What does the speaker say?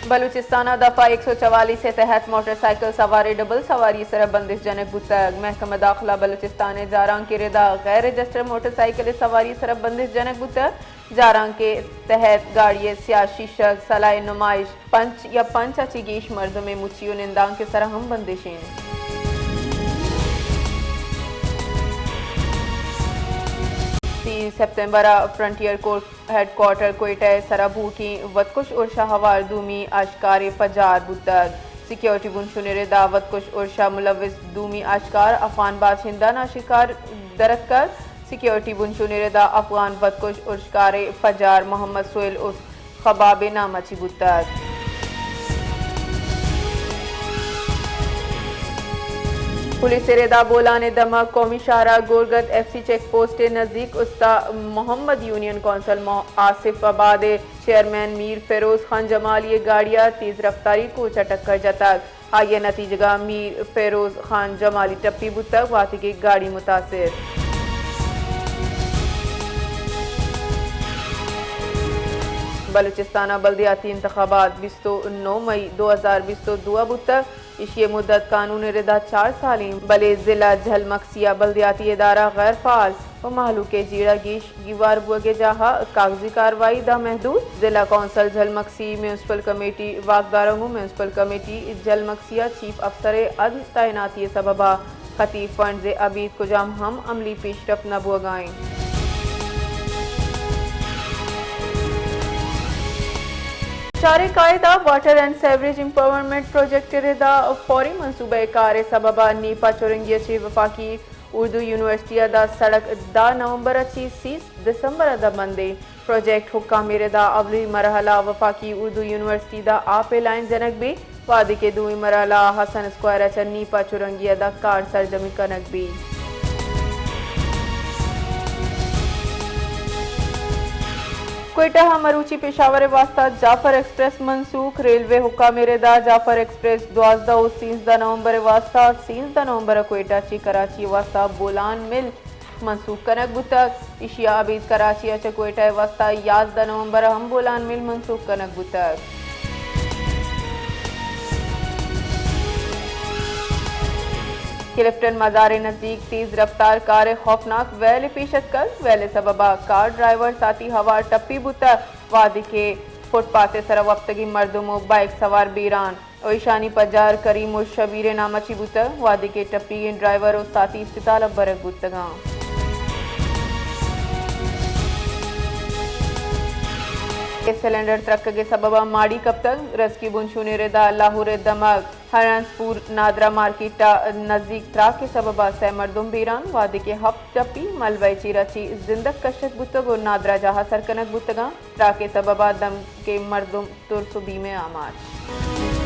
بلوچستان ء دفعہ ایک سو چوالیس ء تحت موٹر سائیکل سوار ء ڈبل سواری ء سرا بندش جنگ بوتگ۔ محکمہ داخلہ بلوچستان ء جارانکے ردا غیر رجسٹر موٹر سائیکل ء سواری ء سرا بندش جنگ بوتگ۔ جارانکے تحت گاڑی ء سیاہ شیشگ، سلاہ نمائش، پنچ یا پنچ ء چہ گیش مردم ء مچی و نندانک ء سرا ہم بندش انت۔ سی سپتمبر ء Frontier Corps headquarter Quetta ء سرا بوھوکیں وتکش ارش ء ہوار دومی آشکارے پجار بوتگ۔ سیکیورٹی بنشون ء ردا وتکش ارش ء ملوث دومی آشکار افغان باشندہ ء آشکار دراتکگ۔ سیکیورٹی بنشون ء ردا افغان وتکش ارشکارے پجار محمد سہیل عرف خباب ء نام ء چی بوتگ۔ پولیس ء ردا بولان ء دمگ قومی شاہراہ گورگت ایف سی چیک پوسٹ ء نزیک استا محمد یونین کونسل مو-، آصف آباد ء چیئرمین میر فیروز خان جمالی ء گاڑی ء تیز رفتاری کوچ ء ٹکر جتگ۔ آئی ء نتیجگ ء میر فیروز خان جمالی ٹپی بوتگ، وھدے کہ گاڑی متاثر۔ بلوچستان ء بلدیاتی انتخابات بیست و نو مئی دو ہزار بیست و دو ء بوتگ۔ ایشی ء مدت قانون ء ردا چار سال انت، بلے ضلع جھل مکسی ء بلدیاتی ادارہ غیر فعال و مہلوک ء جیڑہ گیش گیوار بوگ ء جاہ ء کاغذی کاروائی داں محدود۔ ضلع کونسل جھل مکسی، میونسپل کمیٹی واکدارنگ و میونسپل کمیٹی جھل مکسی ء چیف افسر ء عدم تعیناتی ء سبب ء خطی فنڈز ء ابید کجام ہم عملی پیشرفت نہ بوگ ء انت۔ چاریں قائد ء water and sewerage empowerment project ء ردا فوری منصوبہ کار ء سبب ء نیپا چرنگی ء چہ وفاقی اردو یونیورسٹی ء دا سڑک دہ نومبر ء چہ سی دسمبر ء دا بندیں۔ پروجیکٹ حکام ء ردا اولی مرحلہ وفاقی اردو یونیورسٹی دا آپ ء لائن جنگ بی، وھدے کہ دومی مرحلہ حسن اسکوائر ء چہ نیپا چرنگی ء دا کار سرجمی کنگ بی۔ کوئٹہ ء مروچی پشاور ء واستہ جعفر ایکسپریس منسوخ، ریلوے حکام ء ردا جعفر ایکسپریس دوازدہ و سیزدہ نومبر ء واستہ سیزدہ نومبر ء کوئٹہ چہ کراچی ء واستہ بولان مل منسوخ کنگ بوتگ۔ ایشی ء ابید کراچی ء چہ کوئٹہ ء واستہ یازدہ نومبر ء ہم بولان مل منسوخ کنگ بوتگ۔ کلفٹن مزار ء نزیک تیز رفتار کار ء خوفناک ویل پیش اتکگ۔ ویل ء سبب ء کار ڈرائیور ساتی ہوار ٹپی بوتگ، وھدے کہ فٹ پاتھ ء سرا وپتگیں مردم و بائیک سوار بیران۔ و ایشانی پجار کریم و شبیر ء نام ء چی بوتگ، وھدے کہ ٹپیگیں ڈرائیور و ساتی اسپتال ء برگ بوتگاں۔ گیس سلنڈر ترکگ ء سبب ء ماڑی کپتگ، ریسکیو بنشون ء ردا لاہور ء دمگ ہرنز پور نادرا مارکیٹ ء نزیک تراک ء سبب ء سئے مردم بیران، وھدے کہ ہپت ٹپی ملبہ ء چیرا چی زندگ کشگ بوتگ و نادراہ جاہ ء سر کنگ بوتگاں۔ تراک ء سبب ء دمگیں مردم ترس و بیم ء آماچ۔